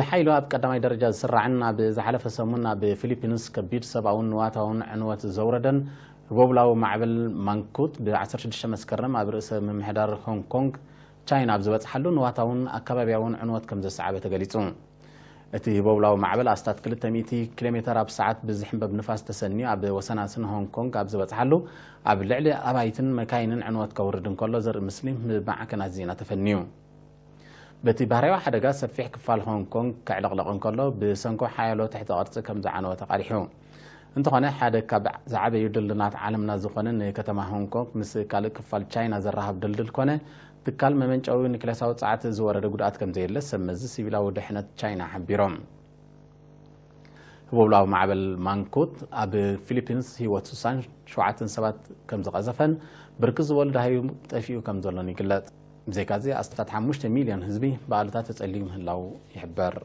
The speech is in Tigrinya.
ሓይሉ ኣብ ቀዳማይ ደረጃ ዝስራዕን ኣብ ዝሓለፈ ሰሙን ኣብ ፊሊፒንስ ከቢድ ሰብኣውን ንዋታውን ዕንወት ዘውረደን ህቦብላዊ ማዕበል ማንኩት ብ16 መስከረም ኣብ ርእሰ ምምሕዳር ሆንግ ኮንግ ቻይና ኣብ ዝበጽሓሉ ንዋታውን ኣከባቢያውን ዕንወት ከም ዘሰዓበ ተገሊጹ። እቲ ህቦብላዊ ማዕበል ኣስታት 200 ኪሎ ሜተር ኣብ ሰዓት ብዝሕንበብ ንፋስ ተሰንዩ ኣብ ወሰናስን ሆንግ ኮንግ ኣብ ዝበጽሓሉ ኣብ ልዕሊ ኣባይትን መካይንን ዕንወት ከውርድ እንከሎ ዘርኢ ምስሊ ብማዕከናት ዜና ተፈንዩ። በቲ ባህርያዊ ሓደጋ ሰፊሕ ክፋል ሆንግ ኮንግ ክዕለቕለቕ እንከሎ ብሰንኮ ሓያሎ ትሕተ ቅርጺ ከም ዝዓነወ ተቓሊሑ። እንተኾነ ሓደ ካብ ዝዓበዩ ድልድላት ዓለምና ዝኾነ ንከተማ ሆንግ ኮንግ ምስ ካልእ ክፋል ቻይና ዘራኽብ ድልድል ኮነ ትካል መመንጨዊ ኒክሌሳዊ ጸዓት ዝወረደ ጉድኣት ከም ዘየለ ሰብ መዚ ሲቪላዊ ድሕነት ቻይና ሓቢሮም። ህቦብላዊ ማዕበል ማንኩት ኣብ ፊሊፒንስ ህይወት 67 ሰባት ከም ዝቐዘፈን ብርክት ዝበሉ ደሃዩ ጠፊኡ ከም ዘሎን ይግለጽ። ብዘይካዚ ኣስታት 5 ሚልዮን ህዝቢ ብኣሉታ ተጸልዩ ምህላው ይሕበር።